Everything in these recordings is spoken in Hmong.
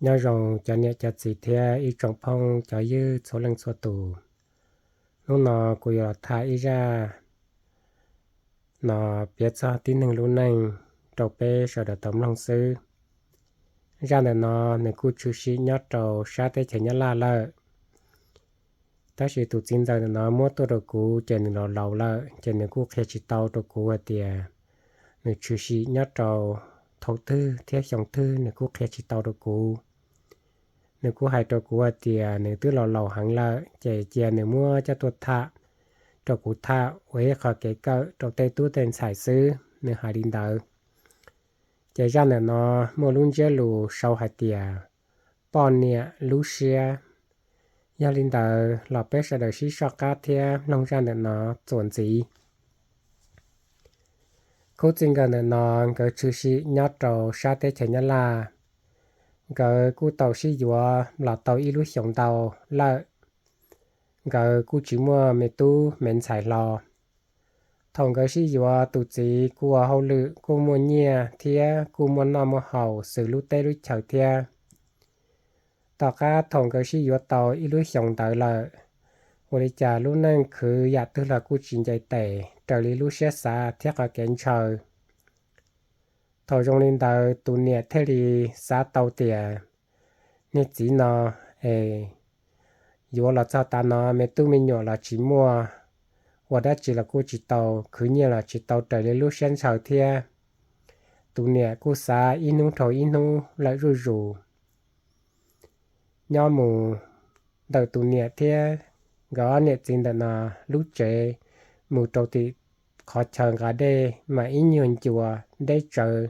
Nyob zoo cov niam cov txiv thiab ib tsoom phooj cov ywg txhua leej txhua tus. Hnub no kuv yuav los tham ib zaj no piav txog tib neeg lub neej rau peb sawv daws tau mloog xwb. Zaj ntawm no nws kuj tshwm sim nyob rau sab teb chaws Nyab Laj lawm. Tab sis tus txiv ntxawm ntawm no muab tuaj rau kuv ces nws laus laus lawm, ces nws kuj qhia tsis tau rau kuv hais tias nws tshwm sim nyob rau thaum twg thiab xyoo twg, nws kuj qhia tsis tau rau kuv. Nws kuj hais rau kuv hais tias nws twb laus laus heev lawm, ces cia nws muab coj tuaj tham rau kuv tham ua ib qho kev kawm rau tej tub tej ntxhais xwb, nws hais li ntawd. Ces zaj ntawm no muaj lub ntsiab lus sau hais tias poj niam lub siab. Yog li ntawd los peb sawv daws sib soj qab thiab mloog zaj ntawm no txuas ntxiv. Khub txij nkawm ntawm no nkawd tshwm sim nyob rau sab teb chaws Nyab Laj. Nkawd kuj tau sib yuav los tau ib lub xyoos ntau lawm. Nkawd kuj tsis muaj me tub me ntxhais hlo. Thaum nkawd sib yuav, tus txiv kuj ua hauj lwm kuj muaj nyiaj thiab kuj muaj noj muaj haus xws lub teb lub chaw thiab. Tom qab thaum nkawd sib yuav tau ib lub xyoos ntawd lawm, ua li cas lub neej khwv yam twg los kuj tsis nce tes raws li lub siab xav thiab qhov kev ntshaw. Thaum zoo li ntawd tus niam thiaj li xav tau tias niag txiv no es yuav los txog tav no me tub me nyuam los tsis muaj, ua dab tsi los kuj tsis tau, khwv nyiaj los tsis tau raws li lub siab ntshaw thiab. Tus niam kuj xav ib hnub dhau ib hnub lawm zuj zus. Nyob mus ntawm tus niam thiab nkawd ob niam txiv ntawm no lub tsev mus rau tim qhov chaw nqa dej mas ib nyuag ncua deb tsawv.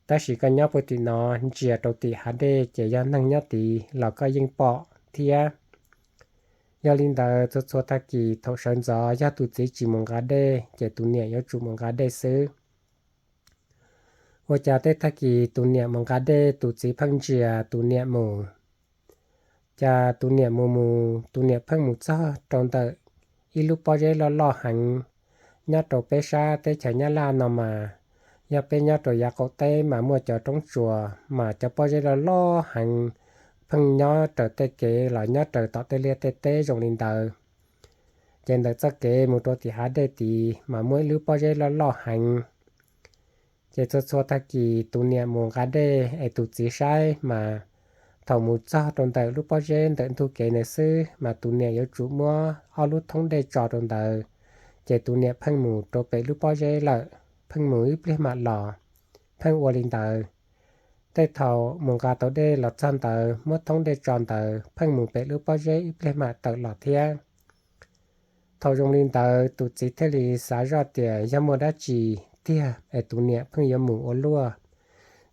Tab sis koj nyob puag tim no ntsia rau tim hav dej ces yog neeg nyob tid los koj yeej pom thiab. Yog li ntawd txhua txhua tag kis thaum sawv ntxov yog tus txiv tsis mus nqa dej ces tus niam yuav tsum mus nqa dej xwb. Ua cas tej tag kis tus niam mus nqa dej tus txiv pheej ntsia tus niam mus. Cas tus niam mus mus tus niam pheej mus txog rau ntawm ib lub pob zeb loj loj heev. Nyob rau peb sab teb chaws Nyab Laj no mas, yog peb nyob rau yav qaum teb mas muaj cov roob tsuas mas cov pob zeb loj loj heev, pheej nyob raws tej kev los nyob raws tom tej liaj tej teb zoo li ntawd. Ces ntawm txoj kev mus rau tim hav dej tid mas muaj ib lub pob zeb loj loj heev. Ces txhua txhua tag kis tus niam mus nqa dej es tus txiv saib mas thaum mus txog rau ntawm lub pob zeb ntawm ntug kev ntawd xwb mas tus niam yuav tsum muab ob lub thoob dej tso rau ntawd, ces tus niam pheej mus rau pem lub pob zeb lawm, pheej mus ib pliag mam los, pheej ua li ntawd. Tej thaum mus nqa tau dej los txog ntawd muab thoob dej tso ntawd pheej mus pem lub pob zeb ib pliag mam tawm los thiab. Thaum zoo li ntawd tus txiv thiaj li xav zoj tias yog muaj dab tsi tiag es tus niam pheej yuav mus ua luaj.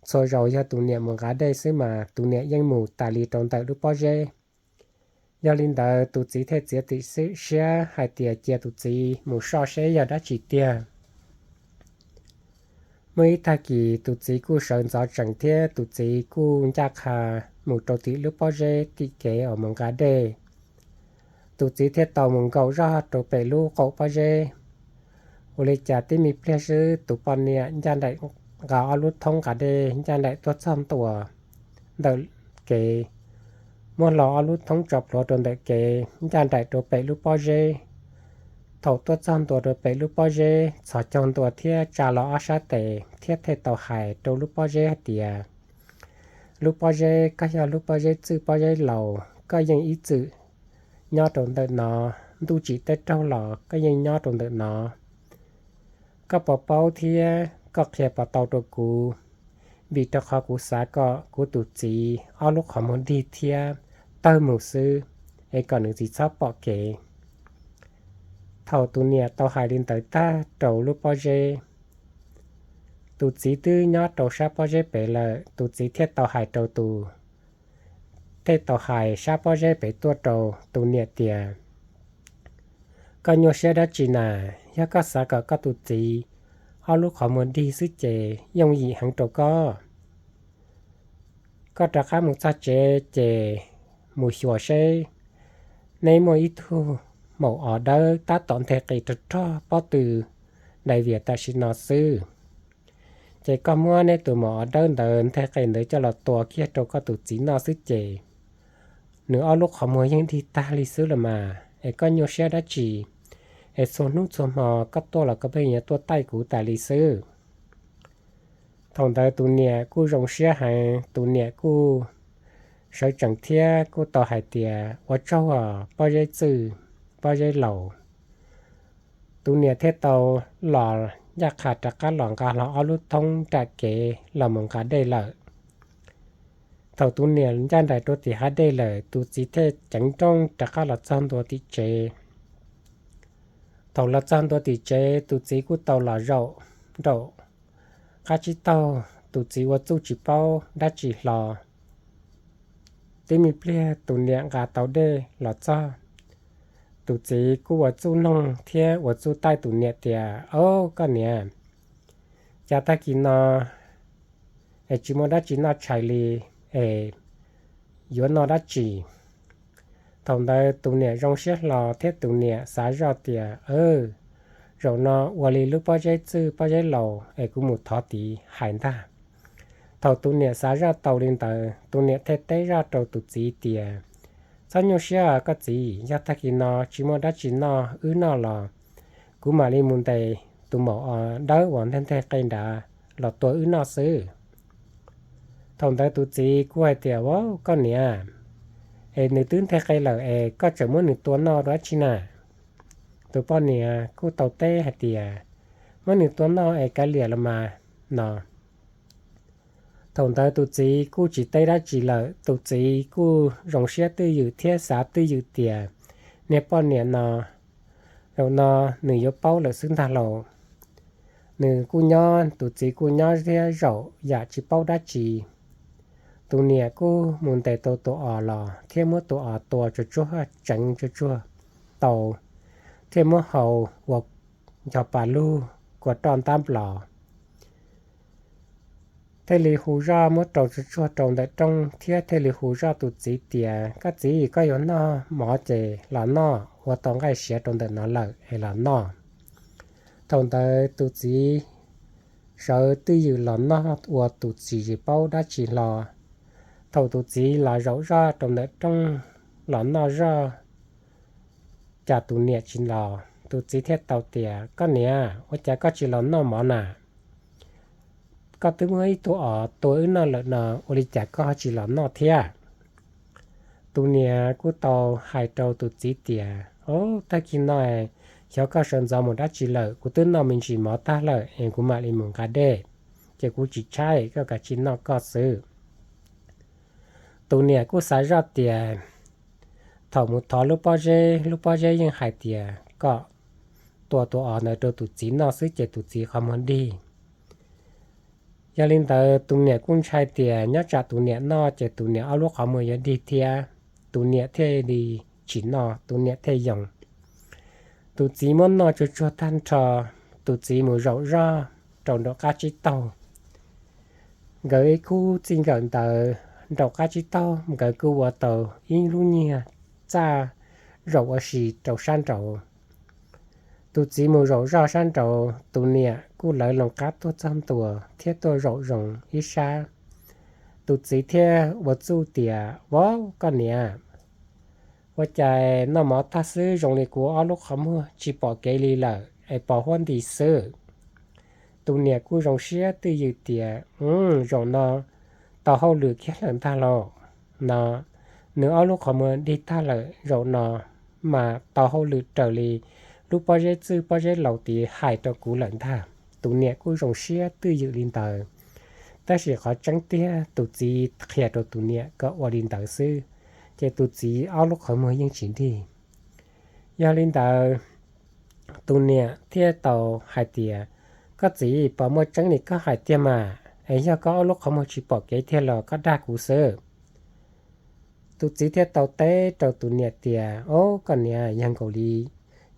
Txhua zaus yog tus niam mus nqa dej xwb mas tus niam yeej mus tas li rau ntawm lub pob zeb. Yog li ntawd tus txiv thiaj txiav txim siab hais tias cia tus txiv mus soj seb yog dab tsi tiag. Muaj ib tag kis tus txiv kuj sawv ntxov tsees thiab tus txiv kuj ncaj qha mus rau tim lub pob zeb tim kev uas mus nqa dej. Tus txiv thiaj tau mus nkaum zoj rau pem lub qaum pob zeb. Ua li cas tib me pliag xwb tus poj niam ncaj nraim nqa ob lub thoob nqa dej ncaj nraim tuaj txog ntua ntawm kev, muab hlo ob lub thoob tso plhuav rau ntawm kev ncaj nraim rau pem lub pob zeb. Thaum tuaj txog ntua rau pem lub pob zeb txhos caug ntua thiab tsa los ob sab tes thiab thiaj tau hais rau lub pob zeb hais tias, lub pob zeb, koj yog lub pob zeb txwj pob zeb laus, koj yeej ib txwm nyob rau ntawm no, ntuj tsim teb raug los koj yeej nyob rau ntawm no. Koj puas paub thiab koj qhia puas tau rau kuv? Vim rau qhov kuv xav kom kuv tus txiv ob lub qhov muag dig thiab tawg mus xwb, es kom nws tsis txhob pom kev. Thaum tus niam tau hais li ntawd tag rau lub pob zeb, tus txiv twb nyob rau sab pob zeb pem lawm, tus txiv thiaj tau hais rau tus, thiaj tau hais sab pob zeb pem tuaj rau tus niam tias, koj nyuaj siab dab tsi na? Yog koj xav kom koj tus txiv ob lub qhov muag dig xwb ces yooj yim heev rau koj. Koj rov qab mus txog tsev ces mus xyuas seb neb muaj ib tug maum os dawb tab tom nteg qis rog rog pob tw dai vias tam sim no xwb. Ces koj muab neb tus maum os dawb ntawd nteg qe ntawd coj los tua kiag rau koj tus txiv noj xwb ces nws ob lub qhov muag yeej dig tag li xwb los mas, es koj nyuaj siab dab tsi? Es txhua hnub txhua hmo koj tuaj los koj pheej yuav tuaj taij kuv tas li xwb. Thaum ntawd tus niam kuj zoo siab heev, tus niam kuj sawv tsees thiab kuj tau hais tias, ua tsaug pob zeb txwj, pob zeb laus. Tus niam thiaj tau los ncaj qha rov qab los nqa hlo ob lub thoob nram kev los mus nqa dej lawm. Thaum tus niam ncaj nraim rau tim hav dej lawm, tus txiv thiaj ceev nrooj rov qab los txog ntua tim tsev. Thaum los txog ntua tim tsev, tus txiv kuj tau los zaum nraum qab tsib taug, tus txiv ua txuj tsis paub dab tsi hlo. Tib me pliag tus niam nqa tau dej los txog, tus txiv kuj ua txuj noog thiab ua txuj taij tus niam tias, Au, koj niam, cas tag kis no es tsis muaj dab tsi noj tshais li, es yuav noj dab tsi? Thaum ntawd tus niam zoo siab hlo thiab tus niam xav zoj tias, Zaum no ua li lub pob zeb txwj pob zeb laus es kuv mus thov tid hais ntag. Thaum tus niam xav zoj tau li ntawd, tus niam thiaj teb zaj rau tus txiv tias, Txhob nyuaj siab koj txiv, yog tag kis no tsis muaj dab tsi noj wb noj los kuv mam li mus ntes tus maum os dawb uas nteg nteg qe nrad los tua wb noj xwb. Thaum ntawd tus txiv kuj hais tias, Au, koj niam, es nws twb nteg qe lawm es koj tseem muab nws tua noj dab tsi na? Tus poj niam kuj tau teb hais tias, Muab nws tua noj es kav liam los mas, no. Thaum ntawd tus txiv kuj tsis teb dab tsi lawm, tus txiv kuj zoo siab twj ywm thiab xav twj ywm tias, Niag poj niam no, zaum no nws yuav paub lawm xwb ntag lauj. Nws kuj nyob, tus txiv kuj nyob thiab zaum yam tsis paub dab tsi. Tus niam kuj mus ntes tau tus os los thiab muab tus os tua tsuag tsuag, tseev tsuag tsuag tau, thiaj muab hau ua nco pa lug, kua roj ntab nplos. Thiaj li hu zoj muab rau tsuag tsuag rau ntawm rooj thiab thiaj li hu zoj tus txiv tias, Koj txiv, koj yuav noj mov ces los noj, ua tau nqaij siav rau ntawm no lawm es los noj. Thaum ntawd tus txiv sawv twj ywm los noj ua tus txiv tsis paub dab tsi hlo. Thaum tus txiv los zaum zoj rau ntawm rooj los noj zoj, cas tus niam tsis los, tus txiv thiaj tau tias, Koj niam, ua cas koj tsis los noj mov na? Koj twb muab ib tug os tua wb noj lawm no, ua li cas koj tsis los noj thiab? Tus niam kuj tau hais rau tus txiv tias, Au, tag kis no xyov koj sawv ntxov mus dab tsi lawm, kuv twb noj me ntsis mov tag lawm es kuv mam li mus nqa dej, ces kuv tsis tshaib, koj kav tsij noj koj xwb. Tus niam kuj xav zoj tias, thaum mus thov lub pob zeb, lub pob zeb yeej hais tias kom tua tus os ntawd rau tus txiv noj xwb ces tus txiv qhov muag dig. Yog li ntawd tus niam kuj ntshai tias nyob tsam tus niam noj ces tus niam ob lub qhov muag yuav dig thiab, tus niam thiaj li tsis noj, tus niam thiaj yoo. Tus txiv muab noj tsuag tsuag tag nrho, tus txiv mus zaum zoj rau nraum qab tsib taug. Nkawd ib khub txij nkawm ntawd, nraum qab tsib taug nkawd kuj ua tau ib lub nyiag txaj zaum ua si rau sab nraud. Tus txiv mus zaum zoj sab nraud, tus niam kuj lawv loo qab tuaj txog ntua thiab tuaj zaum zoo ib sab. Tus txiv thiaj ua txuj tias, Vauv, koj niam, ua cas noj mov tag xwb zoo li kuv ob lub qhov muag tsis pom kev li lawm es pos huab nti xwb? Tus niam kuj zoo siab twj ywm tias, Zaum no tau hauj lwm kiag lawm ntag lauj, no. Nws ob lub qhov muag dig tag lawm, zaum no mas tau hauj lwm raws li lub pob zeb txwj pob zeb laus tid hais rau kuv lawm ntag. Tus niam kuj zoo siab twj ywm li ntawd, tab sis qhov tseeb tiag tus txiv qhia rau tus niam kom ua li ntawd xwb, ces tus txiv ob lub qhov muag yeej tsis dig. Yog li ntawd, tus niam thiaj tau hais tias, Koj txiv, puas muaj tseeb li koj hais tiag mas, es yog koj ob lub qhov muag tsis pom kev tiag los koj dag kuv xwb? Tus txiv thiaj tau teb rau tus niam tias, Au, koj niam, yog nkaus li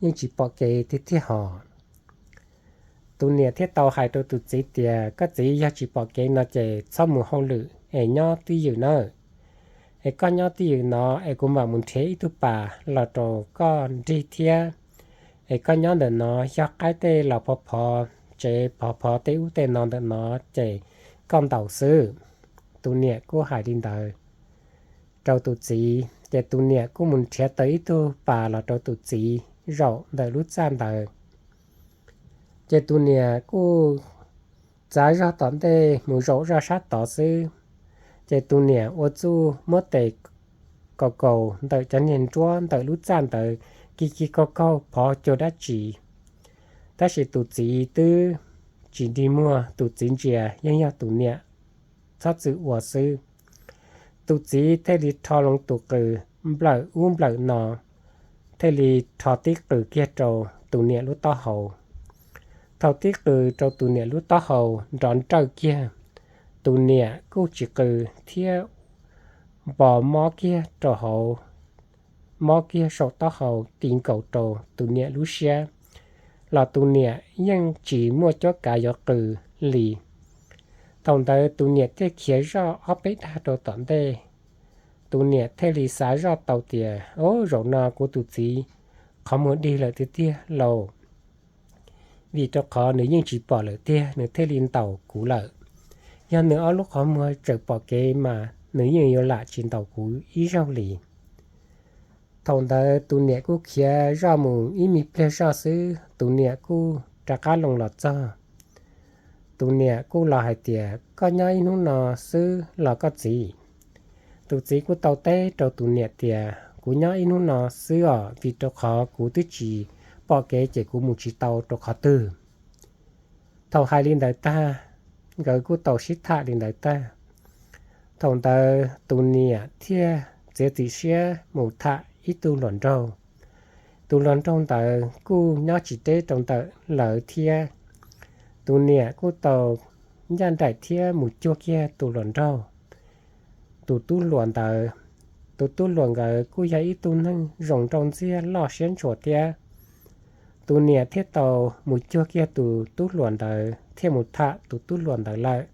yeej tsis pom kev tiag tiag hos. Tus niam thiaj tau hais rau tus txiv tias, Koj txiv, yog tsis pom kev no ces txhob mus hauj lwm es nyob twj ywm nawb. Es koj nyob twj ywm no es kuv mam mus nrhiav ib tug pas los rau koj nrig thiab. Es koj nyob ntawm no xyov qaib tej los phov phov tsev phov phov tej ub tej no ntawm no ces koj ntaus xwb. Tus niam kuj hais li ntawd rau tus txiv, ces tus niam kuj mus nrhiav tau ib tug pas los rau tus txiv zaum ntawm lub txaj ntawd. Ces tus niam kuj txav zog tom ntej mus zaum zoj sab tod xwb. Ces tus niam ua txuj muab tes kaus kaus ntawm cov niag nruab ntawm lub txaj ntawd, kig kig kaug kaug phov cuag dab tsi. Tab sis tus txiv twb tsis nrig muag, tus txiv ntsia yeej yog tus niam txhob txwm ua xwb. Tus txiv thiaj li rho loo tus qws nplawm ub nplawm no, thiaj li rho tib qws kiag rau tus niam lub taub hau. Thaum tib qws rau tus niam lub taub hau nrov nrawj kiag, tus niam kuj tsis qw thiab npo mob kiag rau hauv, mob kiag saum taub hau ti nkaus rau tus niam lub siab, los tus niam yeej tsis muaj cuab kav yuav qw li. Thaum ntawd tus niam thiaj khiav zoj ob peb dag rau tom ntej. Tus niam thiaj li xav zoj tau tias, Au, zaum no kuv tus txiv qhov muag dig lawm tiag tiag lauj, vim rau qhov nws yeej tsis pom lawm tiag, nws thiaj li ntaus kuv lawm. Yog nws ob lub qhov muag tseem pom kev mas nws yeej yuav lam tsis ntaus kuv ib zaug li. Thaum ntawd tus niam kuj khiav zoj mus ib me pliag zoj xwb, tus niam kuj rov qab loo los txog. Tus niam kuj los hais tias, Koj nyob ib hnub no xwb los koj txiv? Tus txiv kuj tau teb rau tus niam tias, Kuv nyob ib hnub no xwb os, vim rau qhov kuv twb tsis pom kev ces kuv mus tsis tau rau qhov twg. Thaum hais li ntawd tag, nkawd kuj tau sib tham li ntawd tag. Thaum ntawd tus niam thiaj txiav txim siab mus tham ib tug hluas nraug. Tus hluas nraug ntawd kuj nyob tsis deb rau ntawm lawv thiab. Tus niam kuj tau ncaj nraim thiab mus cuag kiag tus hluas nraug, tus tub hluas ntawd. Tus tub hluas nkawd kuj yog ib tug neeg zoo nraug ntxiag loj siab ntshua thiab. Tus niam thiaj tau mus cuag kiag tus tub hluas ntawd thiaj mus tham tus tub hluas ntawd lawm.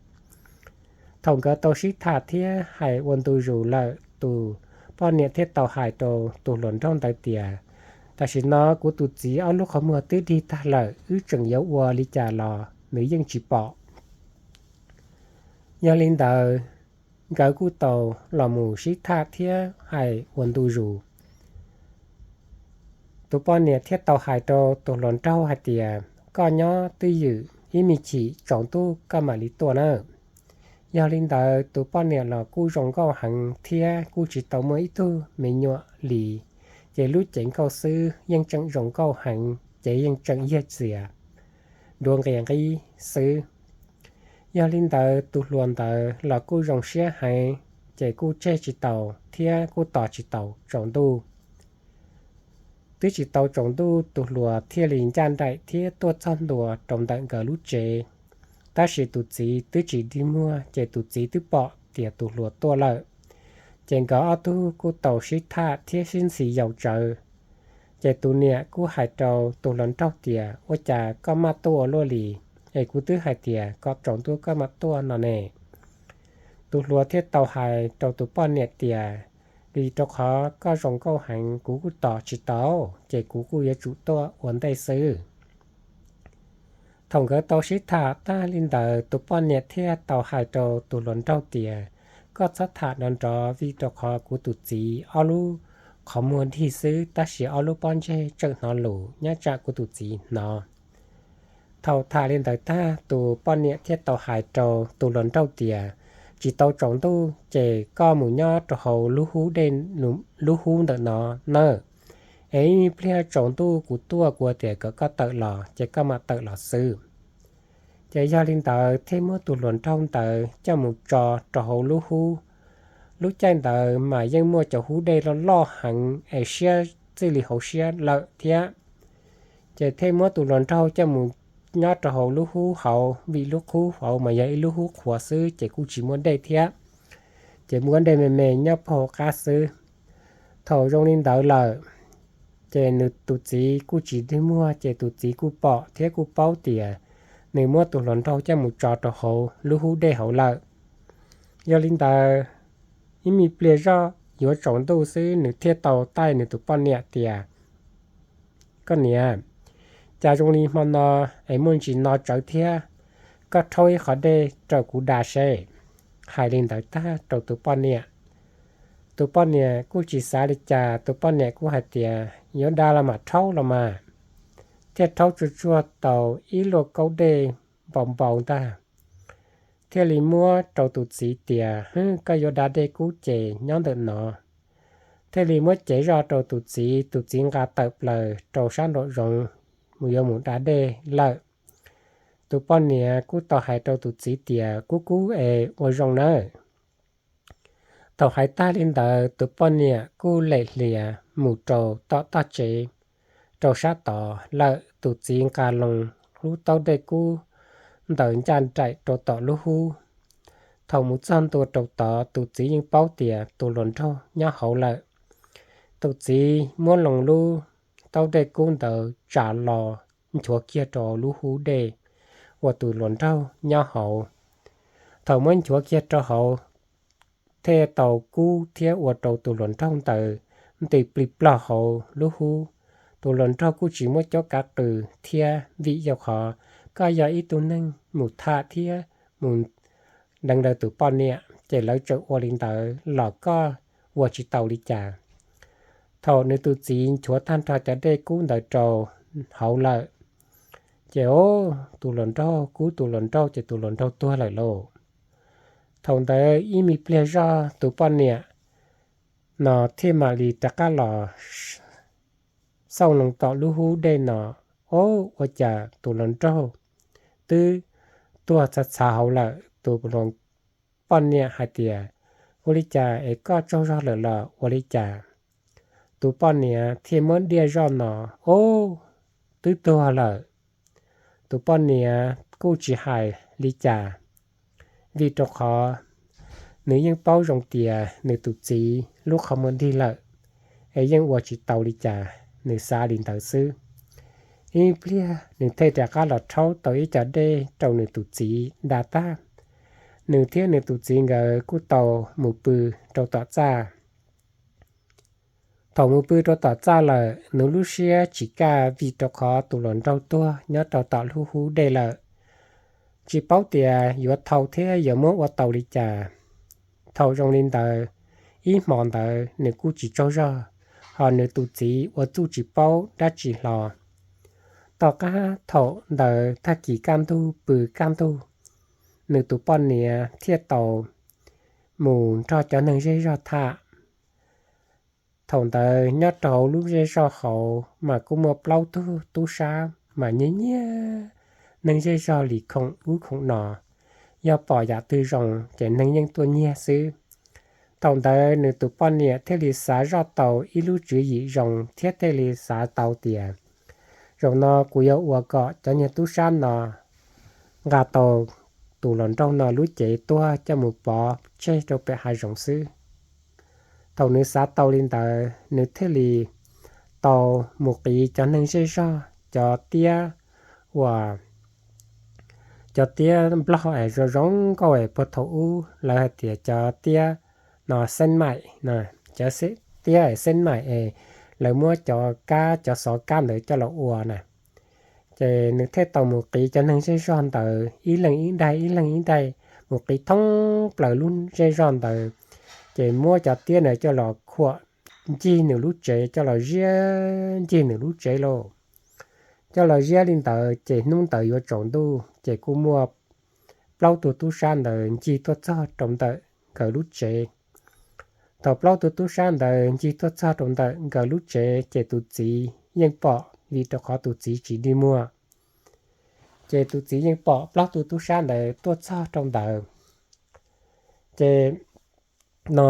Thaum nkawd tau sib tham thiab hais ua ntu zus lawm, tus poj niam thiaj tau hais rau tus hluas nraug ntawd tias, Tam sim no kuv tus txiv ob lub qhov muag twb dig tag lawm, wb tseem yuav ua li cas los nws yeej tsis pom. Yog li ntawd, nkawd kuj tau los mus sib tham thiab hais ua ntu zus. Tus poj niam thiaj tau hais rau tus hluas nraug hais tias, Koj nyob twj ywm, ib me chim tsaus ntuj koj mam li tuaj nawb. Yog li ntawd, tus poj niam los kuj zoo nkauj heev thiab kuj tsis tau muaj ib tug me nyuam li, ces lub cev nkauj xwb yeej tseem zoo nkauj heev, ces yeej tseem yaj txias dua nqi nqib xwb. Yog li ntawd, tus hluas ntawd los kuj zoo siab heev, ces kuj tseg tsis tau thiab kuj tos tsis tau tsaus ntuj. Twb tsis tau tsaus ntuj, tus hluas thiaj li ncaj nraim thiab tuaj txog ntua rau ntawm nkawd lub tsev. Tab sis tus txiv twb tsis dig muag, ces tus txiv twb pom tias tus hluas tuaj lawm. Ces nkawd ob tug kuj tau sib tham thiab sib ntxhi yau tsawv. Ces tus niam kuj hais rau tus hluas nraug tias, Ua cas koj maj tuaj ua luaj li? Es kuv twb hais tias kom tsaus ntuj koj mam tuaj no ne. Tus hluas thiaj tau hais rau tus poj niam tias, Vim rau qhov koj zoo nkauj heev, kuv kuj tos tsis tau, ces kuv kuj yuav tsum tuaj ua ntej xwb. Thaum nkawd tau sib tham tag li ntawd, tus poj niam thiaj tau hais rau tus hluas nraug tias, Koj txhob tham nrov nrov, vim rau qhov kuv tus txiv ob lub qhov muag dig xwb, tab sis ob lub pob ntseg tseem hnov lus nyob tsam kuv tus txiv hnov. Thaum tham li ntawd tag, tus poj niam thiaj tau hais rau tus hluas nraug tias, Tsis tau tsaus ntuj, ces koj mus nyob rau hauv lub hub dej, lub hub ntawm no nawb. Es ib pliag tsaus ntuj kuv tuaj kuv tias kom koj tawm los, ces koj mam tawm los xwb. Ces yog li ntawd thiaj muab tus hluas nraug ntawd coj mus tso rau hauv lub hub. Lub caij ntawd mas yeej muaj cov hub dej loj loj heev es siab txij li hauv siab lawm thiab. Ces thiaj muab tus hluas nraug coj mus nyob rau hauv lub hub hauv, vim lub hub hauv mas yog ib lub hub qhuav xwb ces kuj tsis muaj dej thiab, ces muaj dej me me nyob puag hauv qab xwb. Thaum zoo li ntawd lawm, ces nws tus txiv kuj tsis dig muag, ces tus txiv kuj pom thiab kuj paub tias nws muab tus hluas nraug coj mus tso rau hauv lub hub dej hauv lawm. Yog li ntawd, ib me pliag zoj yuav tsaus ntuj xwb, nws thiaj tau taij nws tus poj niam tias, Koj niam, Cas zoo li hmo no es muaj ntsis no tsawv thiab, koj rhaub ib qho dej rau kuv da seb. Hais li ntawd tag rau tus poj niam, tus poj niam kuj tsis xav li cas, tus poj niam kuj hais tias, Yuav da los mam rhaub los mas. Thiaj rhaub tsuag tsuag tau ib luaj kaub dej npau npau ntag, thiaj li muab rau tus txiv tias, Hwb, koj yuav da dej kub ces nyob ntawm no. Thiaj li muab cev zoj rau tus txiv, tus txiv nqa tawm plaws rau sab nraum zoov mus yuav mus da dej lawm. Tus poj niam kuj tau hais rau tus txiv tias, Kub kub es ua zoo nawb. Thaum hais tag li ntawd, tus poj niam kuj lem hlias mus rau tom toj tsev, rau sab tod lawm. Tus txiv nqa loo lub taub dej kub ntawd ncaj nraim rau tom lub hub. Thaum mus txog ntua rau tod, tus txiv yeej paub tias tus hluas nraug nyob hauv lawm. Tus txiv muab loo lub taub dej kub ntawd tsa los nchuav kiag rau lub hub dej uas tus hluas nraug nyob hauv. Thaum muab nchuav kiag rau hauv, thiaj tau kub thiab ua rau tus hluas nraug ntawd nti plig plog hauv lub hub. Tus hluas nraug kuj tsis muaj cuab kav qws thiab, vim yog qhov koj yog ib tug neeg mus tham thiab mus deev lawv tus poj niam, ces lawv tseem ua li ntawd los koj ua tsis tau li cas. Thaum nws tus txiv nchuav tag nrho cov dej kub ntawd rau hauv lawm, ces o, tus hluas nraug kub tus hluas nraug ces tus hluas nraug tuag lawm lauj. Thaum ntawd ib me pliag zoj tus poj niam no thiaj mam li rov qab los xauj loo tom lub hub dej no, o, ua cas tus hluas nraug twb tuag txhav txhav hauv lawm. Tus poj niam hais tias, Ua li cas es koj tsaug zog lawm los ua li cas? Tus poj niam thiaj muab diaj zoj no, o, twb tuag lawm. Tus poj niam kuj tsis hais li cas, vim rau qhov nws yeej paub zoo tias nws tus txiv lub qhov muag dig lawm, es yeej ua tsis tau li cas, nws xav li ntawd xwb. Ib pliag nws thiaj rov qab los rhaub tau ib co dej rau nws tus txiv da tag, nws thiab nws tus txiv nkawd kuj tau mus pw rau tom txaj. Thaum mus pw rau tom txaj lawm, nws lub siab tsis kaj vim rau qhov tus hluas nraug tuag nyob rau tom lub hub dej lawm, tsis paub tias yuav thau thiab yuav muab ua tau li cas. Thaum zoo li ntawd, ib hmo ntawd nws kuj tsis tsaug zog, ho nws tus txiv ua txuj tsis paub dab tsi hlo. Tom qab thaum ntawd tag kis kaj ntug pw kaj ntug, nws tus poj niam thiaj tau mus nrog cov neeg zej zog tham. Thaum ntawd nyob rau hauv lub zej zog hauv mas kuj muaj plaub tug tub sab mas nyiag nyiag neeg zej zog li khoom ub khoom no, yog pom yam twg zoo ces neeg yeej tuaj nyiag xwb. Thaum ntawd nws tus poj niam thiaj li xav zoj tau ib lub tswv yim zoo thiab thiaj li xav tau tias, zaum no kuv yuav ua kom cov niag tub sab no nqa tau tus hluas nraug no lub cev tuag coj mus pov tseg rau pem hav zoov xwb. Thaum nws xav tau li ntawd, nws thiaj li tau mus qiv cov neeg zej zog cov tiab uas cov tiab nplog es zoo zoo nkauj es puag thaum ub lawv hais tias cov tiab no xeeb maim, cov tiab es xeeb maim es lawv muab cov kab cov xov kab ntawd coj los ua na. Ces nws thiaj tau mus qiv cov neeg zej zog ntawd ib leeg ib daim ib leeg ib daim, mus qiv thoob plaws lub zej zog ntawd, ces muab cov tiab ntawd coj los khuam ncig nws lub tsev, coj los ziab ncig nws lub tsev lauj. Coj los ziab li ntawd ces hnub ntawd yuav tsaus ntuj ces kuj muaj plaub tug tub sab ntawd ncig tuaj txog rau ntawm nkawd lub tsev. Thaum plaub tug tub sab ntawd ncig tuaj txog rau ntawm nkawd lub tsev ces tus txiv yeej pom vim rau qhov tus txiv tsis dig muag. Ces tus txiv yeej pom plaub tug tub sab ntawd tuaj txog rau ntawd. Ces no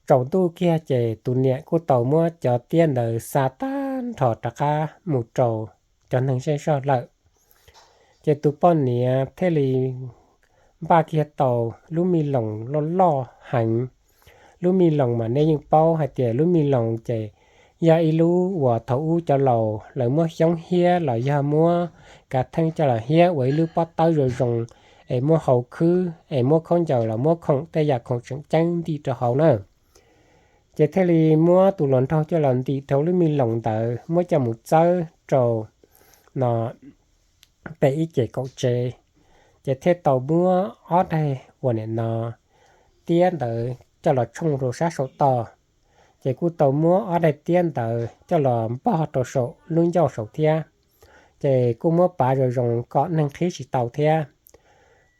tsaus ntuj kiag ces tus niam kuj tau muab cov tiab ntawd xa tag nrho rov qab mus rau cov neeg zej zog lawm. Ces tus poj niam thiaj li npaj kiag tau lub me loos loj loj heev. Lub me loos mas nej yeej paub hais tias lub me loos ces yog ib lub uas thaum ub cov laus lawv muab xyoob hiab los yog muab kav theej coj los hiab ua ib lub pob tawb zoo zoo, es muab hau khwb es muab khaub ncaws los muab khoom tej yam khoom tseem ceeb ntim rau hauv na. Ces thiaj li muab tus hluas nraug coj los ntim rau lub me loos ntawd muab coj mus txawb rau no pem ib ce kaum tsev. Ces thiaj tau muab ob daig uas nim no tiab ntawd coj los tshooj rau sab saum toj. Ces kuj tau muab ob daig tiab ntawd coj los npog rau saum lub ncauj saud thiab. Ces kuj muab pav zoo zoo kom neeg qhib tsis tau thiab.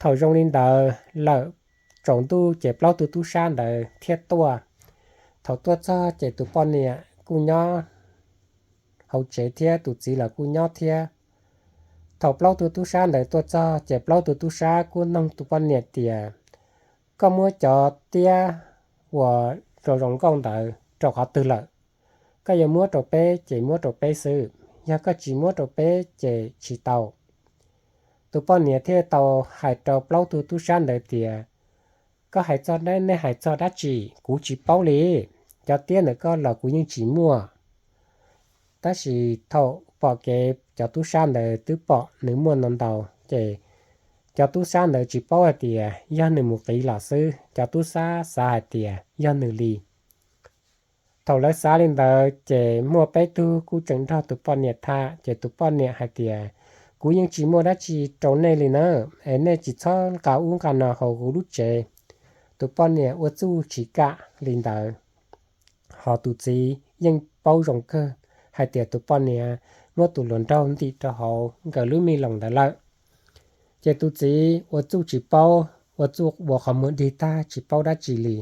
Thaum zoo li ntawd lawm, tsaus ntuj ces plaub tug tub sab ntawd thiaj tuaj. Thaum tuaj txog ces tus poj niam kuj nyob hauv tsev thiab tus txiv los kuj nyob thiab. Thaum plaub tug tub sab ntawd tuaj txog ces plaub tug tub sab kuj noog tus poj niam tias, koj muab cov tiab uas zoo zoo nkauj ntawd rau qhov twg lawm? Koj yuav muab rau peb ces muab rau peb xwb, yog koj tsis muab rau peb ces tsis tau. Tus poj niam thiaj tau hais rau plaub tug tub sab ntawd tias, koj hais txog dab, nej hais txog dab tsi? Kuv tsis paub li. Cov tiab ntawm koj los kuv yeej tsis muaj. Tab sis thaum pom kev cov tub sab ntawd twb pom nws muaj no ntau, ces cov tub sab ntawd tsis paub hais tias yog nws mus qiv los xwb, cov tub sab xav hais tias yog nws li. Thaum lawv xav li ntawd ces muaj peb tug kuj tseem nrog tus poj niam tham, ces tus poj niam hais tias, kuv yeej tsis muaj dab tsi rau nej li na, es nej tsis txhob nqa ub nqa no hauv kuv lub tsev. Tus poj niam ua txuj tsis kam li ntawd, ho tus txiv yeej paub zoo kawg hais tias tus poj niam muab tus hluas nraug ntim rau hauv nkawd lub me loos ntawd lawm. Ces tus txiv ua txuj tsis paub, ua txuj ua qhov muag dig tag tsis paub dab tsi li.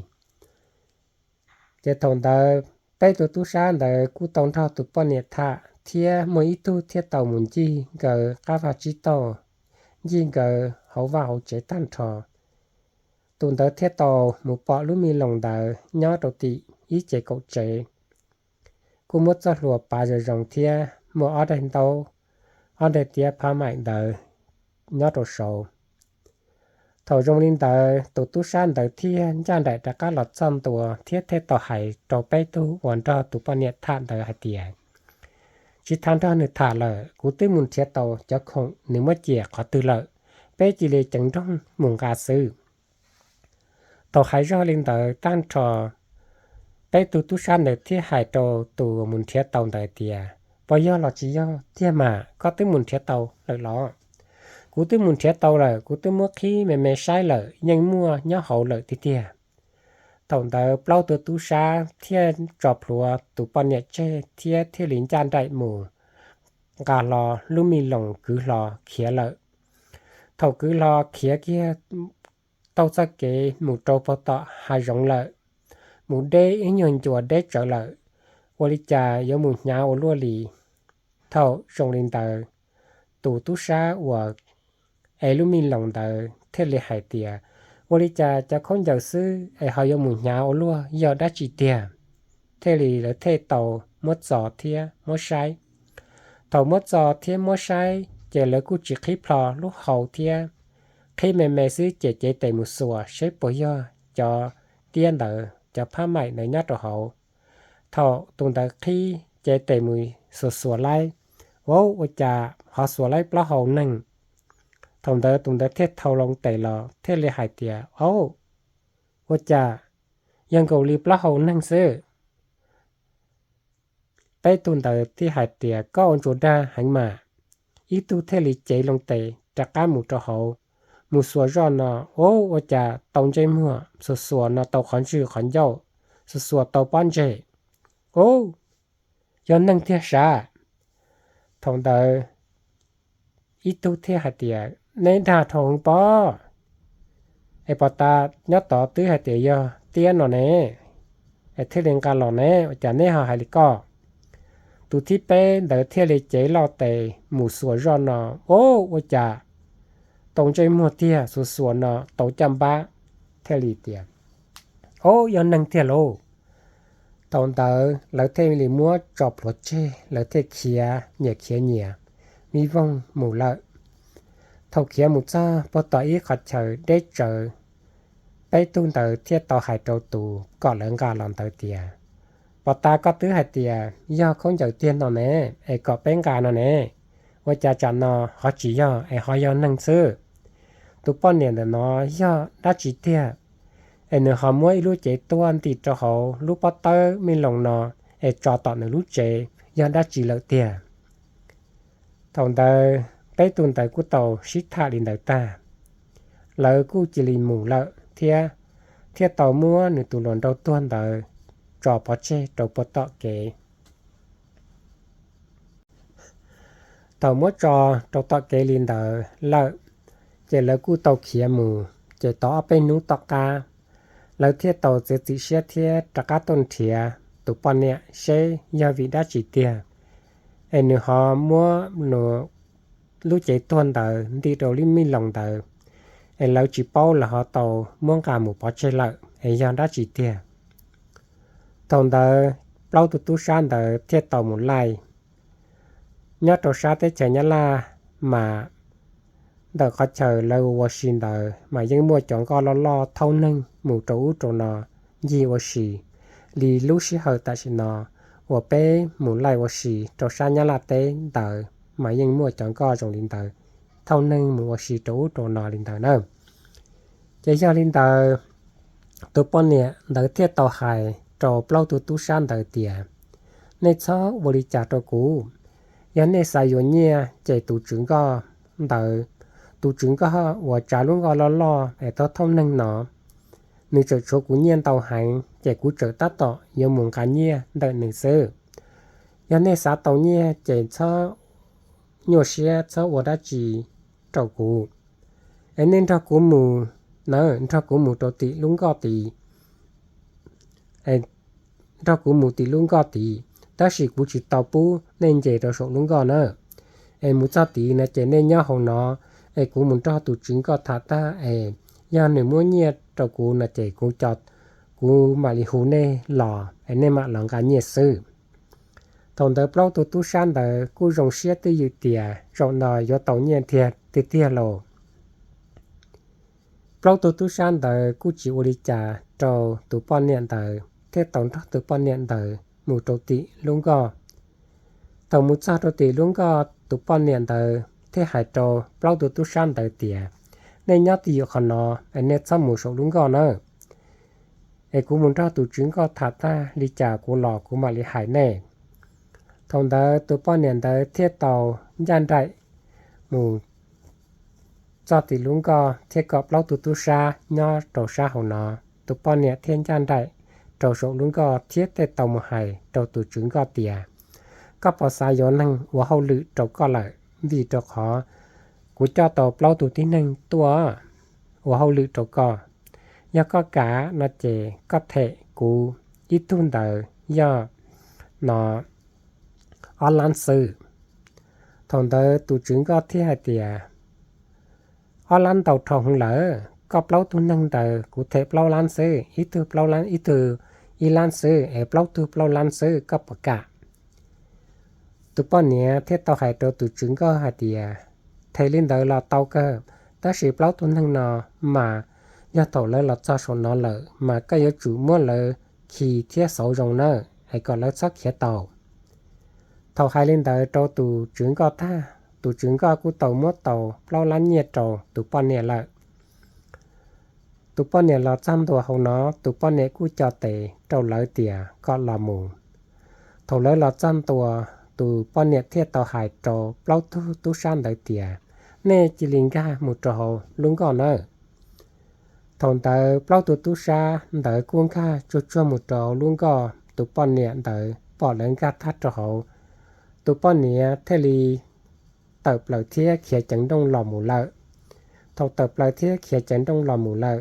Ces thaum ntawd peb tug tub sab ntawd kuj tau nrog tus poj niam tham thiab muaj ib tug thiaj tau mus ncig nkawd qab vaj tsib taug, ncig nkawd hauv vaj hauv tsev tag nrho. Tus ntawd thiaj tau mus pom lub me loos ntawd nyob rau tim ib ce kaum tsev, kuj muab txoj hlua pav zoo zoo thiab muaj ob daig ntaub, ob daig tiab phab maim ntawd nyob rau saud. Thaum zoo li ntawd tus tub sab ntawd thiaj ncaj nraim rov qab los txog ntua thiab thiaj tau hais rau peb tug uas nrog tus poj niam tham ntawd hais tias, tsis tas nrog nws tham lawm, kuv twb mus nrhiav tau cov khoom nws muab cia qhov twg lawm, peb cia li ceev nrooj mus nqa xwb. Thaum hais zog li ntawd tag nrho, peb tug tub sab ntawd thiaj hais rau tus mus nrhiav tau ntawd tias, puas yog los tsis yog tiag mas, koj twb mus nrhiav tau lawm los? Kuv twb mus nrhiav tau lawm, kuv twb muab qhib me me saib lawm, yeej muaj nyob hauv lawm tiag tiag. Thaum ntawd plaub tug tub sab thiaj tso plhuav tus poj niam tseg thiab thiaj li ncaj nraim mus nqa hlo lub me loos kwv hlo khiav lawm. Thaum kwv hlo khiav kiag tau txoj kev mus rau puag tom hav zoov lawm, mus deb ib nyuag ncua deb tsawv lawm, ua li cas yuav mus hnyav ua luaj li. Thaum zoo li ntawd, tus tub sab uas ev lub me loos ntawd thiaj li hais tias, ua li cas cov khaub ncaws xwb es ho yuav mus hnyav ua luaj, yog dab tsi tiag? Thiaj li lawv thiaj tau muab txo thiab muab saib. Thaum muab txo thiab muab saib ces lawv kuj tsis qhib plho lub hau thiab, qhib me me xwb ces cev tes mus xuas seb puas yog cov tiab ntawd, cov phab maim ntawd nyob rau hauv. Thaum tus ntawd qhib cev tes mus xuas xuas laib, ua, ua cas ho xuas laib plaub hau neeg. Thaum ntawd tus ntawd thiaj thau loo tes los thiaj li hais tias, au, ua cas yog nkaus li plaub hau neeg xwb. Peb tug ntawd thiaj hais tias, koj ua ntsuas dag heev mas. Ib tug thiaj li cev loo tes rov qab mus rau hauv, mus xuas zoj no, ua, ua cas tau ntsej muag, xuas xuas no tau qhov ntswg qhov ncauj, xuas xuas tau pob ntseg. Ub, yog neeg tiag sav. Thaum ntawd ib tug thiaj hais tias, neb dag dhau heev pob, es pos tas nyob tod twb hais tias yog tiab no ne, es thiaj li nqa los ne, ua cas neb ho hais li koj? Tus thib peb ntawd thiaj li cev loj tes mus xuas zoj no, ub, ua cas tau ntsej muag tiag, xuas xuas no tau caj npab, thiaj li tias, ub, yog neeg tiag lauj. Thaum ntawd lawv thiaj li muab tso plhuav tseg, lawv thiaj khiav nyias khiav nyias, vij voog mus lawm. Thaum khiav mus txog puag tom ib qhov chaw deb tsawv, peb tug ntawd thiaj tau hais rau tus kom lawv nqa los ntawd tias, pos tas koj twb hais tias yog khaub ncaws tiag no ne, es kom peb nqa no ne, ua cas tsam no ho tsis yog es ho yog neeg xwb? Tus poj niam ntawm no yog dab tsi tiag, es nws ho muab ib lub cev tuag ntim rau hauv lub pob tawb me loos no es tso tom nws lub tsev yog dab tsi lawm tiag. Thaum ntawd peb tug ntawd kuj tau sib tham li ntawd tag, lawv kuj cia li mus lawm thiab, thiaj tau muab nws tus hluas nraug tuag ntawd tso pov tseg rau puag tom kev. Thaum muab tso rau tom kev li ntawd lawm, ces lawv kuj tau khiav mus, ces tau ob peb hnub tom qab, lawv thiaj tau txiav txim siab thiab rov qab tuaj nrhiav tus poj niam seb yog vim dab tsi tiag es nws ho muab nws lub cev tuag ntawd ntim rau lub me loos ntawd, es lawv tsis paub los ho tau muab nqa mus pov tseg lawm es yog dab tsi tiag. Thaum ntawd plaub tug tub sab ntawd thiaj tau mus laij. Nyob rau sab teb chaws Nyab Laj mas ntawm qhov chaw lawv ua si ntawd mas yeej muaj cov nkoj loj loj thaub neeg mus rau ub rau no ncig ua si. Li lub sij hawm tam sim no uas peb mus laij ua si rau sab Nyab Laj teb ntawd mas yeej muaj cov nkoj zoo li ntawd thaub neeg mus ua si rau ub rau no li ntawd na. Ces yog li ntawd, tus poj niam ntawd thiaj tau hais rau plaub tug tub sab ntawd tias, nej txhob ua li cas rau kuv. Yog nej xav yuav nyiaj ces tus tswv nkoj ntawd, tus tswv nkoj uas tsav lub nkoj loj loj es thaub thaub neeg no, nws tseem tshuav kuv nyiaj ntau heev ces kuv tseem tab tom yuav mus nqa nyiaj ntawm nws xwb. Yog nej xav tau nyiaj ces txhob nyuaj siab txhob ua dab tsi rau kuv. Es nej nrog kuv mus na, nrog kuv mus rau tim lub nkoj tid, nrog kuv mus tim lub nkoj tid, tab sis kuv tsis tau pub nej nce rau saum lub nkoj na. Es mus txog tid no ces nej nyob hauv no, es kuv mus nrog tus tswv nkoj tham tag es yog nws muab nyiaj rau kuv no ces kuv, kuv mam li hu nej los es nej mam los nqa nyiaj xwb. Thaum ntawd plaub tug tub sab ntawd kuj zoo siab twj ywm tias zaum no yuav tau nyiaj tiag tiag tiag lauj. Plaub tug tub sab ntawd kuj tsis ua li cas rau tus poj niam ntawd thiaj tau nrog tus poj niam ntawd mus rau tim lub nkoj. Thaum mus txog rau tim lub nkoj tus poj niam ntawd thiaj hais rau plaub tug tub sab ntawd tias, nej nyob twj ywm qhov no, es nej txhob mus saum lub nkoj na. Es kuv mus nrog tus tswv nkoj tham tag li cas kuv los kuv mam li hais nej. Thaum ntawd tus poj niam ntawd thiaj tau ncaj nraim mus txog tim lub nkoj thiab kom plaub tug tub sab nyob rau sab hauv no. Tus poj niam thiaj ncaj nraim rau saum lub nkoj thiab thiaj tau mus hais rau tus tswv nkoj tias, koj puas xav yuav neeg ua hauj lwm rau koj lawm? Vim rau qhov kuv coj tau plaub tug tib neeg tuaj ua hauj lwm rau koj. Yog koj kam no ces koj them kuv ib tug ntawd yog no ob lab xwb. Thaum ntawd tus tswv nkoj thiaj hais tias, ob lab ntau dhau heev lawm, koj plaub tug neeg ntawd kuv them plaub lab xwb, ib tug plaub lab, ib tug ib lab xwb, es plaub tug plaub lab xwb, koj puas kam? Tus poj niam thiaj tau hais rau tus tswv nkoj hais tias, them li ntawd los tau kawg, tab sis plaub tug neeg no mas yog thaum lawv los txog saum no lawm mas koj yuav tsum muab lawv khi thiab xauv zoo nawb, es kom lawv txhob khiav tau. Thaum hais li ntawd rau tus tswv nkoj tag, tus tswv nkoj kuj tau muab tau plaub lab nyiaj rau tus poj niam lawm. Tus poj niam los txog ntua hauv no, tus poj niam kuj co tes rau lawv tias kom los mus. Thaum lawv los txog ntua, tus poj niam thiaj tau hais rau plaub tug tub sab ntawd tias, nej cia li nkag mus rau hauv lub nkoj nawb. Thaum ntawd plaub tug tub sab ntawd kuj nkag tsuag tsuag mus rau hauv lub nkoj, tus poj niam ntawd pom lawv nkag tag rau hauv, tus poj niam thiaj li tawm plaws thiab khiav ceev nrooj los mus lawm. Thaum tawm plaws thiab khiav ceev nrooj los mus lawm,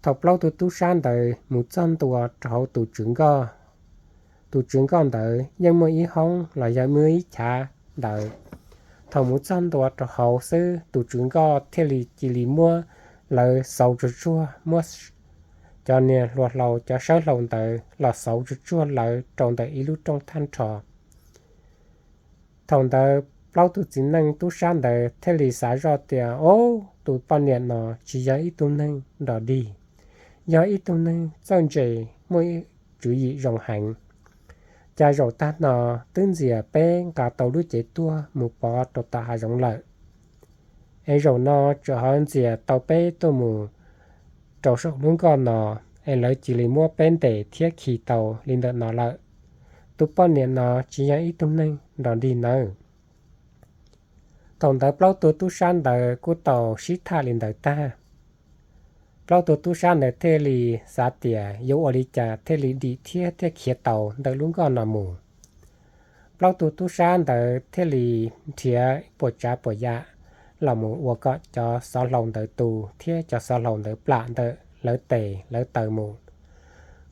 thaum plaub tug tub sab ntawd mus txog ntua rau hauv tus tswv nkoj, tus tswv nkoj ntawd yeej muaj ib hoob los yog muaj ib chav ntawd. Thaum mus txog ntua rau hauv xwb, tus tswv nkoj thiaj li cia li muab lawv xauv tsuag tsuag, muab cov niag hluas hlau, cov sawb hlau ntawd los xauv tsuag tsuag lawv rau ntawm ib lub rooj thaj nrho. Thaum ntawd plaub tug txiv neej tub sab ntawd thiaj li xav zoj tias, o, tus poj niam no tsis yog ib tug neeg nrog dig, yog ib tug neeg txawj ntse, muaj tswv yim zoo heev. Cas zaum tag no twb ntxias peb nqa tau lub cev tuag mus pov rau tom hav zoov lawm, es zaum no tseem ho ntxias tau peb tuaj mus rau saum lub nkoj no, es lawv cia li muab peb ntes thiab khi tau li ntawm no lawm. Tus poj niam no tsis yog ib tug neeg nrog dig nawb. Thaum ntawd plaub tug tub sab ntawd kuj tau sib tham li ntawd tag, plaub tug tub sab ntawd thiaj li xav tias yuav ua li cas thiaj li dim thiab thiaj khiav tau ntawm lub nkoj no mus. Plaub tug tub sab ntawd thiaj li nrhiav puas tsav puas yam los mus ua kom cov xov hlau ntawd tu thiab cov xov hlau ntawd plam ntawm lawv tes lawv taw mus.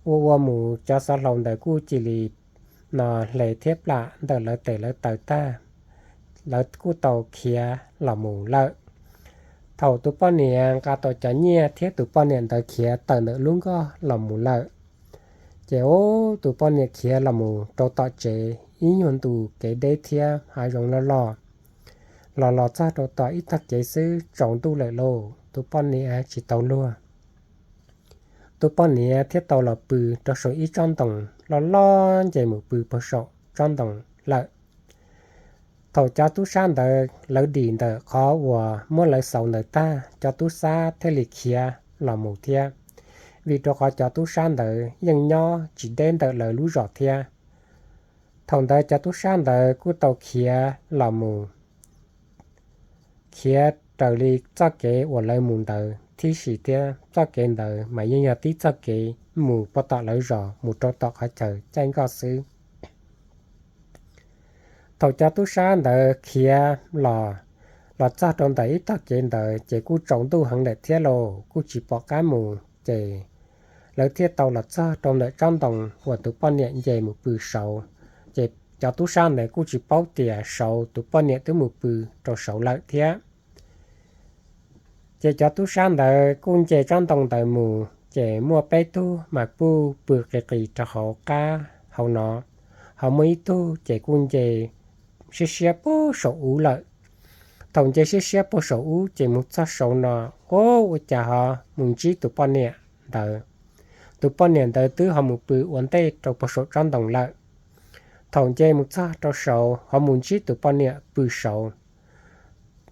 Ua ua mus cov xov hlau ntawd kuj cia li no hle thiab plam ntawm lawv tes lawv taw tag, lawv kuj tau khiav los mus lawm. Thaum tus poj niam nqa tau cov nyiaj thiab tus poj niam ntawd khiav tawm ntawm lub nkoj los mus lawm, ces tus poj niam khiav los mus rau tom tsev ib nyuag ntu kev deb thiab hav zoov loj loj. Los los txog rau tom ib tog kev xwb tsaus ntuj lawm lauj, tus poj niam tsis tau luag. Tus poj niam thiaj tau los pw rau saum ib tsob ntoo loj loj nce mus pw puag saum tsob ntoo lawm. Thaum cov tub sab ntawd lawv dim ntawm qhov uas muab lawv xauv ntawd tag, cov tub sab thiaj li khiav los mus thiab, vim rau qhov cov tub sab ntawd yeej nyob tsis deb ntawm lawv lub zos thiab. Thaum ntawd cov tub sab ntawd kuj tau khiav los mus, khiav raws li txoj kev uas lawv mus ntawd tib si thiab, txoj kev ntawd mas yeej yog tib txoj kev mus puag tom lawv zos mus rau tom qhov chaw caij nkoj xwb. Thaum cov tub sab ntawd khiav los, los txog rau ntawm ib tog kev ntawd ces kuj tsaus ntuj heev lawm thiab lauj, kuj tsis pom qab mus, ces lawv thiaj tau los txog rau ntawm tsob ntoo uas tus poj niam nce mus pw saud. Ces cov tub sab ntawd kuj tsis paub tias saud tus poj niam twb mus pw rau saud lawm thiab. Ces cov tub sab ntawd kuj nce tsob ntoo ntawd mus, ces muaj peb tug mas kuj pw qis qis rau hauv qab hauv no, ho muaj ib tug ces kuj nce siab siab puag saum ub lawm. Thaum nce siab siab puag saum ub ces mus txog saud no, ua cas ho mus ntsib tus poj niam ntawd. Tus poj niam ntawd twb ho mus pw ua ntej rau puag saum tsob ntoo lawm. Thaum nce mus txog rau saud ho mus ntsib tus poj niam pw saud.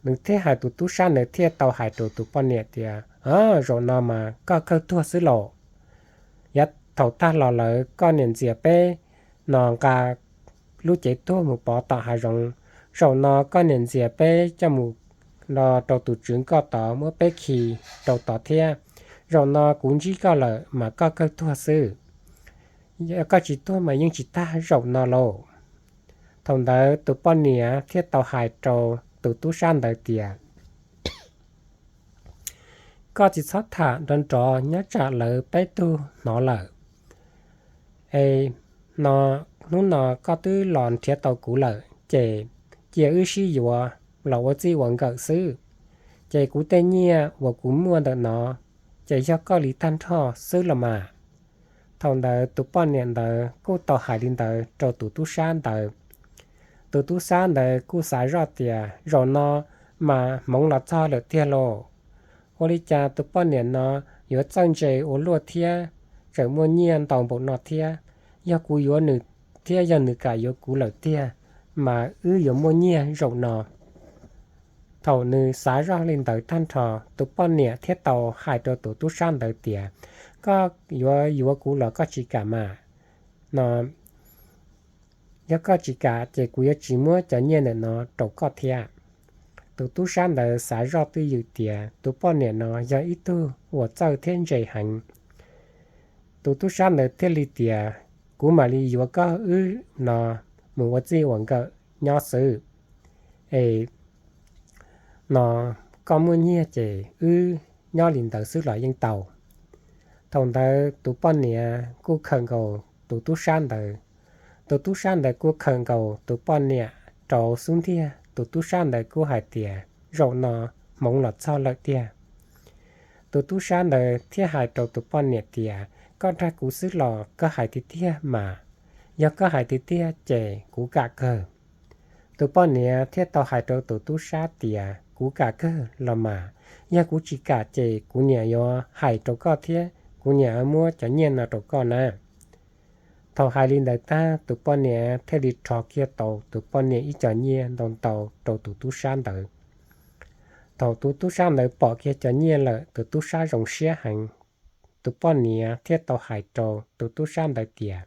Nws thiaj hais, tus tub sab ntawd thiaj tau hais rau tus poj niam tias, Zaum no mas koj kawg tuag xwb lauj. Yav thaum tag los lawm koj niam ntxias peb no nqa lub cev tuag mus pov tom hav zoov. Zaum no koj niam ntxias peb coj mus no rau tus tswv nkoj tod muab peb khi rau tod thiab. Zaum no kuv ntsib koj lawm mas koj kawg tuag xwb. Yog koj tsis tuag mas yeej tsis tag zaum no lauj. Thaum ntawd tus poj niam thiaj tau hais rau tus tub sab ntawd tias, Koj tsis txhob tham nrov nrov nyob tsam lawv peb tug hnov lawm. Es no, hnub no koj twb los nrhiav tau kuv lawm ces cia wb sib yuav los ua txij ua nkawm xwb. Ces kuv tej nyiaj uas kuv muaj ntawm no ces yog koj li tag nrho xwb los mas. Thaum ntawd tus poj niam ntawd kuj tau hais li ntawd rau tus tub sab ntawd. Tus tub sab ntawd kuj xav zoj tias, Zaum no mas hmoov los txog lawm tiag lauj. Ua li cas tus poj niam no yuav txawj ntse ua luaj thiab, tseem muaj nyiaj ntau npaum no thiab? Yog kuv yuav nws thiab yog nws kam yuav kuv lawm tiag, mas wb yuav muaj nyiaj zaum no. Thaum nws xav zoj li ntawd tag nrho, tus poj niam thiaj tau hais rau tus tub sab ntawd tias, Koj yuav yuav kuv los koj tsis kam mas? No, yog koj tsis kam ces kuv yuav tsis muab cov nyiaj ntawm no rau koj thiab. Tus tub sab ntawd xav zoj twj ywm tias tus poj niam no yog ib tug uas txawj thiab ntse heev. Tus tub sab ntawd thiaj li tias, Kuv mam li yuav koj wb no mus ua txij ua nkawm nyob xwb. Es no, koj muaj nyiaj ces wb nyob li ntawd xwb los yeej tau. Thaum ntawd tus poj niam kuj khawm nkaus tus tub sab ntawd. Tus tub sab ntawd kuj khawm nkaus tus poj niam rau xub ntiag. Tus tub sab ntawd kuj hais tias, Zaum no hmoov los txog lawm tiag. Tus tub sab ntawd thiaj hais rau tus poj niam tias, Koj dag kuv xwb los koj hais tiag tiag mas? Yog koj hais tiag tiag ces kuv kam kawg. Tus poj niam thiaj tau hais rau tus tub sab tias, Kuv kam kawg los mas. Yog kuv tsis kam ces kuv niam yuav hais rau koj thiab kuv niam muab cov nyiaj no rau koj na. Thaum hais li ntawd tag, tus poj niam thiaj li rho kiag tau tus poj niam ib co nyiaj ntau ntau rau tus tub sab ntawd. Thaum tus tub sab ntawd pom kiag cov nyiaj lawm, tus tub sab zoo siab heev. tus poj niam thiaj tau hais rau tus tub sab ntawd tias,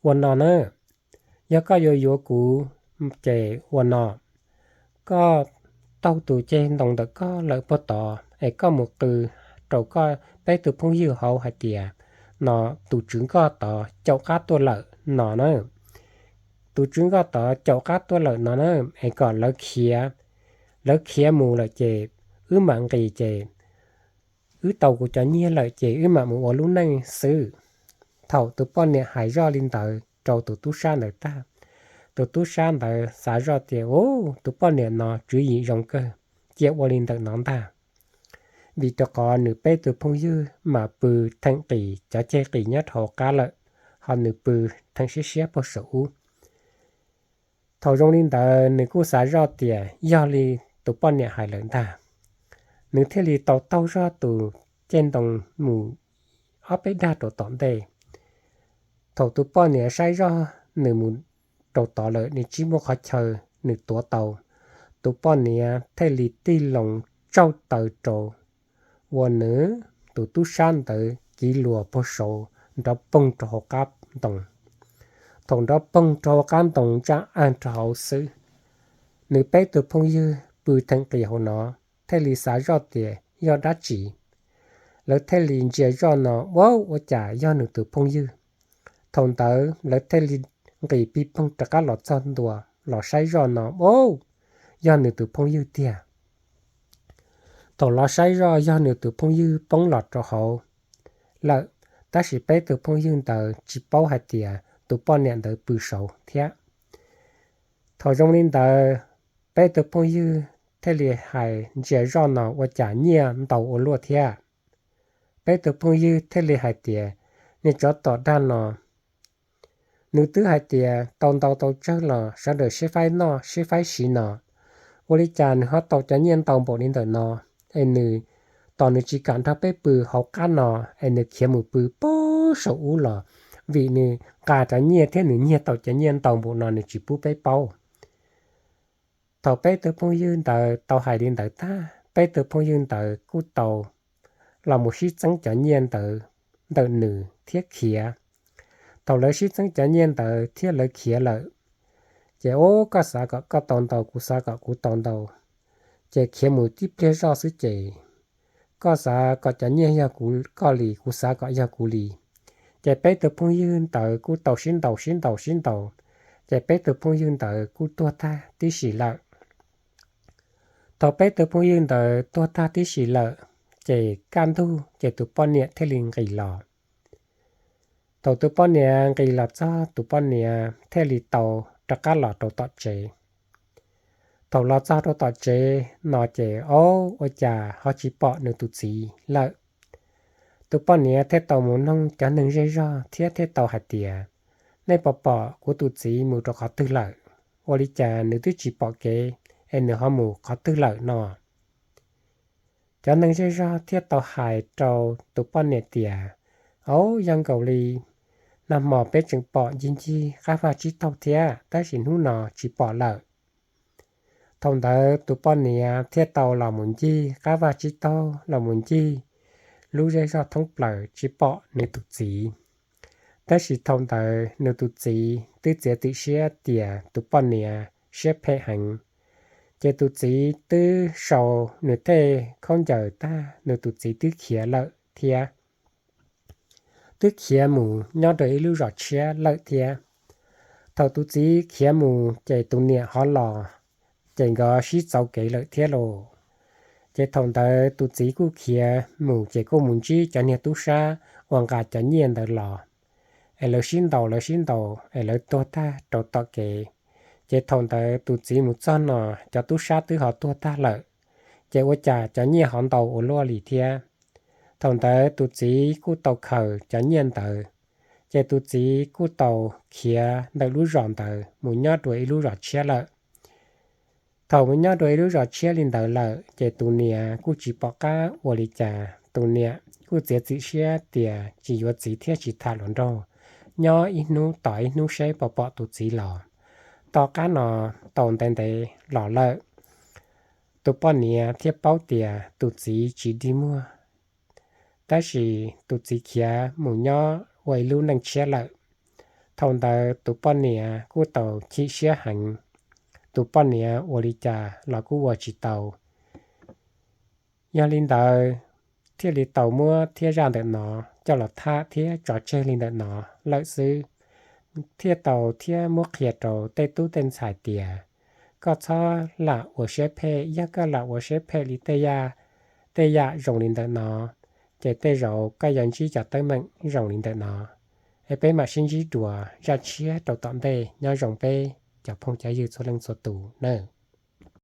Ua no na, yog koj yuav yuav kuv ces ua no, koj taug tus ceg ntoo ntawm koj lawm puag tod es koj mus qw rau koj peb tug phooj ywg hauv hais tias, no, tus tswv nkoj tod caum qab tuaj lawm no na. Tus tswv nkoj tod caum qab tuaj lawm no na, es kom lawv khiav, lawv khiav mus lawm ces wb mam nqis ces wb tau kuv cov nyiaj lawm ces wb mam mus ua lub neej xwb. Thaum tus poj niam hais zoj li ntawd rau tus tub sab ntawd tag, tus tub sab ntawd xav zoj tias, Ub, tus poj niam no tswv yim zoo kawg, cia ua li ntawm no ntag. Vim rau qhov nws peb tug phooj ywg mas pw theem qis cov ceg qis nyob rau hauv qab lawm, ho nws pw theem siab siab puag saum ub. Thaum zoo li ntawd nws kuj xav zoj tias yog li tus poj niam hais lawm ntag, nws thiaj li tau taug zog tus ceg ntoo mus ob peb dag rau tom ntej. Thaum tus poj niam saib zoj nws mus rau tod lawm nws tsis muaj qhov chaw nws tuav tau, tus poj niam thiaj li tig loo tsauj taw rau, ua rau tus tub sab ntawd kiv luas puag saud nrov poog rau hauv qab ntoo. Thaum nrov poog rau hauv qab ntoo ntsaj aj rau hauv xwb, nws peb tug phooj ywg pw theem qis hauv no thiaj li xav zoj tias yog dab tsi. Lawv thiaj li ntsia zoj no, Ua, ua cas yog nws tus phooj ywg? Thaum ntawd lawv thiaj li nqis pig poog rov qab los txog ntua, los saib zoj no, Ua, yog nws tus phooj ywg tiag. Thaum los saib zoj yog nws tus phooj ywg poob los rau hauv lawm, tab sis peb tug phooj ywg ntawd tsis paub hais tias tus poj niam ntawd pw saud thiab. Thaum zoo li ntawd, peb tug phooj ywg thiaj li hais ntsia zoj no, Ua cas nyiaj ntau ua luaj thiab? Peb tug phooj ywg thiaj li hais tias, Niag tsov tom dag no, nws twb hais tias tau ntau tau tsawg los sawv daws sib faib noj sib faib siv no, ua li cas nws ho tau cov nyiaj ntau npaum li ntawm no? Es nws, tos nws tsis kam nrog peb pw hauv qab no, es nws khiav mus pw puag saum ub los, vim nws nqa cov nyiaj thiab nws nyiag tau cov nyiaj ntau npaum no nws tsis pub peb paub. Thaum peb tug phooj ywg ntawd tau hais li ntawd tag, peb tug phooj ywg ntawd kuj tau los mus sib txeeb cov nyiaj ntawd ntawm nws thiab khiav. Thaum lawv sib txeeb cov nyiaj ntawd thiab lawv khiav lawm, ces, Ub, koj xav kom koj tau ntau, kuv xav kom kuv tau ntau, ces khiav mus tib pliag zoj xwb ces koj xav kom cov nyiaj yog kuv, koj li, kuv xav kom yog kuv li. Ces peb tug phooj ywg ntawd kuj tau sib ntaus sib ntaus sib ntaus, ces peb tug phooj ywg ntawd kuj tuag tag tib si lawm. Thaum peb tug phooj ywg ntawd tuag tag tib si lawm, ces kaj ntug ces tus poj niam thiaj li nqis los. Thaum tus poj niam nqis los txog, tus poj niam thiaj li tau rov qab los rau tom tsev. Thaum los txog rau tom tsev no ces, Ob, ua cas ho tsis pom nws tus txiv lawm? Tus poj niam thiaj tau mus noog cov neeg zej zog thiab thiaj tau hais tias, Nej puas pom kuv tus txiv mus rau qhov twg lawm? Ua li cas nws twb tsis pom kev es nws ho mus qhov twg lawm no? Cov neeg zej zog thiaj tau hais rau tus poj niam tias, Au, yog nkaus li nag hmo peb tseem pom ncig ncig qab vaj tsib taug thiab, tab sis hnub no tsis pom lawm. Thaum ntawd tus poj niam thiaj tau los mus ncig qab vaj tsib taug, los mus ncig lub zej zog thoob plaws tsis pom nws tus txiv. Tab sis thaum ntawd nws tus txiv twb txiav txim siab tias tus poj niam siab phem heev, ces tus txiv twb sau nws tej khaub ncaws tag, nws tus txiv twb khiav lawm thiab. Twb khiav mus nyob rau ib lub zos tshiab lawm thiab. Thaum tus txiv khiav mus ces tus niam ho los, ces nkawd sib txaus kev lawm thiab lauj. Ces thaum ntawd tus txiv kuj khiav mus ces kuj mus ntsib cov niag tub sab uas nqa cov nyiaj ntawd los, es lawv sib ntaus lawv sib ntaus es lawv tuag tag rau tom kev. Ces thaum ntawd tus txiv mus txog no, cov tub sab twb ho tuag tag lawm, ces ua cas cov nyiaj ho ntau ua luaj li thiab. Thaum ntawd tus txiv kuj tau khaws cov nyiaj ntawd, ces tus txiv kuj tau khiav ntawm lub zos ntawd mus nyob dua ib lub zos tshiab lawm. Thaum mus nyob dua ib lub zos tshiab li ntawd lawm ces tus niam kuj tsis pom qab ua li cas, tus niam kuj txiav txim siab tias tsis yuav txiv thiab tsis tham hluas nraug, nyob ib hnub tos ib hnub seb puas pom tus txiv los. Tom qab no tau ntev ntev los lawm, tus poj niam thiaj paub tias tus txiv tsis dig muag, Tab sis tus txiv khiav mus nyob ua ib lub neej tshiab lawm. Thaum ntawd tus poj niam kuj tau chim siab heev, tus poj niam ua li cas los kuj ua tsis tau. Yog li ntawd, thiaj li tau muab thiab zaj ntawm no coj los tham thiab tso tseg li ntawm no lawm xwb, thiaj tau thiab muab qhia rau tej tub tej ntxhais tias koj txhob lam ua siab phem. Yog koj lam ua siab phem li tej yam, tej yam zoo li ntawm no, ces tej zaum koj yuav ntsib cov teeb meem zoo li ntawm no. Es peb mam sib ntsib dua zaj tshiab rau tom ntej. Nyob zoo peb cov phooj cov ywg txhua leej txhua tus nawb.